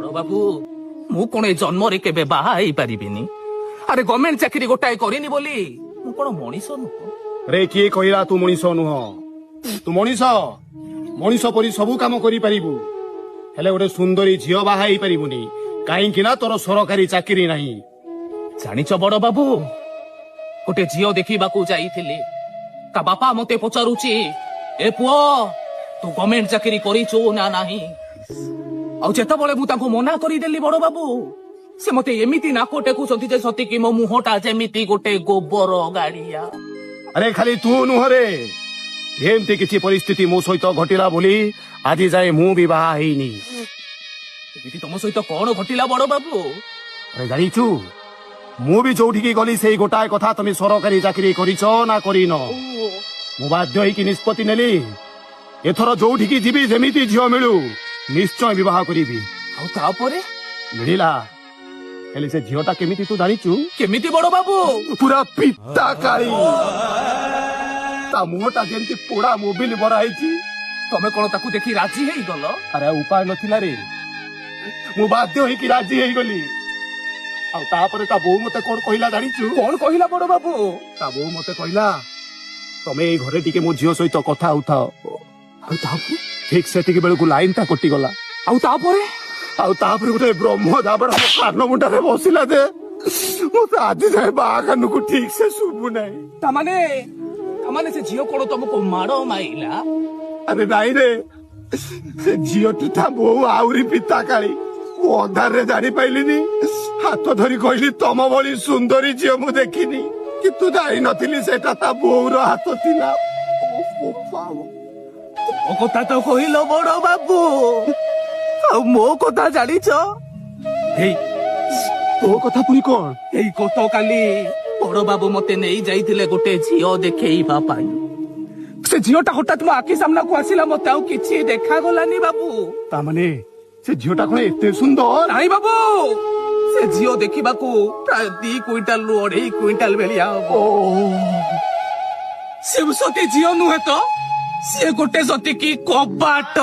ବଡ ବାବୁ, ମୁଁ କଣ ଏ ଜନ୍ମରେ କେବେ ବାହା ହେଇପାରିବିନି? ଆରେ ଗଭର୍ଣ୍ଣମେଣ୍ଟ ଚାକିରି ଗୋଟାଏ କରିନି ବୋଲି ମୁଁ କଣ ମଣିଷ ନୁହଁ? ରେ, କିଏ କହିଲା ତୁ ମଣିଷ ନୁହଁ? ତୁ ମଣିଷ, ମଣିଷ ପରି ସବୁ କାମ କରିପାରିବୁ, ହେଲେ ଗୋଟେ ସୁନ୍ଦରୀ ଝିଅ ବାହା ହେଇପାରିବୁନି, କାହିଁକି ନା ତୋର ସରକାରୀ ଚାକିରି ନାହିଁ। ଜାଣିଛ ବଡ ବାବୁ, ଗୋଟେ ଝିଅ ଦେଖିବାକୁ ଯାଇଥିଲି। ତା ବାପା ମତେ ପଚାରୁଛି, ଏ ପୁଅ, ତୁ ଗଭର୍ଣ୍ଣମେଣ୍ଟ ଚାକିରି କରିଛୁ ନା ନାହିଁ? ଆଉ ଯେତେବେଳେ ମୁଁ ତାଙ୍କୁ ମନା କରିଦେଲି ବଡ ବାବୁ, ସେ ମତେ ଏମିତି ନାକ ଟେକୁଛନ୍ତି ଯେ ସତିକି ମୋ ମୁହଁଟା ଯେମିତି ଗୋଟେ ଗୋବର ଗାଡିଆ। ଆରେ ଖାଲି ତୁ ନୁହଁ ରେ, ଏମିତି କିଛି ପରିସ୍ଥିତି ମୋ ସହିତ ଘଟିଲା ବୋଲି ଆଜି ଯାଏ ମୁଁ ବି ବାହା ହେଇନି। ଏମିତି ତମ ସହିତ କଣ ଘଟିଲା ବଡ ବାବୁ? ଆରେ ଜାଣିଛୁ, ମୁଁ ବି ଯୋଉଠିକି ଗଲି ସେଇ ଗୋଟାଏ କଥା, ତମେ ସରକାରୀ ଚାକିରି କରିଛ ନା କରିନ? ମୁଁ ବାଧ୍ୟ ହେଇକି ନିଷ୍ପତ୍ତି ନେଲି, ଏଥର ଯୋଉଠିକି ଯିବି ଯେମିତି ଝିଅ ମିଳୁ ନିଶ୍ଚୟ ବିବାହ କରିବି। ଆଉ ତାପରେ? ମିଳିଲା, ହେଲେ ସେ ଝିଅଟା କେମିତି ତୁ ଜାଣିଛୁ? କେମିତି ବଡ ବାବୁ? ପୁରା ପିତା କାଳି, ତା ମୁହଁଟା ଯେମିତି ପୋଡା ମୋବିଲ ମରା ହେଇଛି। ତମେ କଣ ତାକୁ ଦେଖି ରାଜି ହେଇଗଲ? ଆରେ ଆଉ ଉପାୟ ନଥିଲା ରେ, ମୁଁ ବାଧ୍ୟ ହେଇକି ରାଜି ହେଇଗଲି। ଆଉ ତାପରେ ତା ବୋଉ ମତେ କଣ କହିଲା ଜାଣିଛୁ? କଣ କହିଲା ବଡ ବାବୁ? ତା ବୋଉ ମତେ କହିଲା, ତମେ ଏଇ ଘରେ ଟିକେ ମୋ ଝିଅ ସହିତ କଥା ହଉଥାଅ। ଆଉ ତାପରେ? ଠିକ ସେତିକି ବେଳକୁ ଲାଇନ ଟା କଟିଗଲା। ଆଉ ତାପରେ? ଆଉ ତାପରେ ଗୋଟେ ବ୍ରହ୍ମ ଜାବଡା ମୋ କାନ ମୁଣ୍ଡରେ ବସିଲା ଯେ ମତେ ଆଜି ଯାଏ ବାହା କାନକୁ ଠିକ ସେ ଶୁଭୁ ନାହିଁ। ତାମାନେ ସେ ଝିଅ କଣ ତମକୁ ମାଡ ମାଇଲା? ଆରେ ନାଇଁ ରେ, ସେ ଝିଅଟି ତା ବୋଉ ଆହୁରି ପିତା କାଳି। ମୁଁ ଅନ୍ଧାରରେ ଜାଣିପାରିଲିନି, ହାତ ଧରି କହିଲି ତମ ଭଳି ସୁନ୍ଦରୀ ଝିଅ ମୁଁ ଦେଖିନି, କିନ୍ତୁ ଜାଣିନଥିଲି ସେଟା ତା ବୋଉର ହାତ ଥିଲା। ଓ ବୋପା। ମୋ କଥା ତ କହିଲ ବଡ ବାବୁ, ଆଉ ମୋ କଥା ଜାଣିଛ? ଏଇ, ତୋ କଥା ପୁଣି କଣ? ଏଇ ଗତକାଲି ବଡ ବାବୁ ମତେ ନେଇ ଯାଇଥିଲେ ଗୋଟେ ଝିଅ ଦେଖେଇବା ପାଇଁ। ସେ ଝିଅଟା ହଠାତ୍ ମୋ ଆଖି ସାମ୍ନାକୁ ଆସିଲା, ମତେ ଆଉ କିଛି ଦେଖାଗଲାନି ବାବୁ। ତାମାନେ ସେ ଝିଅଟା କଣ ଏତେ ସୁନ୍ଦର? ନାଇଁ ବାବୁ, ସେ ଝିଅ ଦେଖିବାକୁ ପ୍ରାୟ 2 କୁଇଣ୍ଟାଲରୁ 2.5 କୁଇଣ୍ଟାଲ ଭଳିଆ ହବ। ଓ। ସେ ସତୀ ଝିଅ ନୁହେଁ ତ, ସିଏ ଗୋଟେ ସତିକି କବାଟ।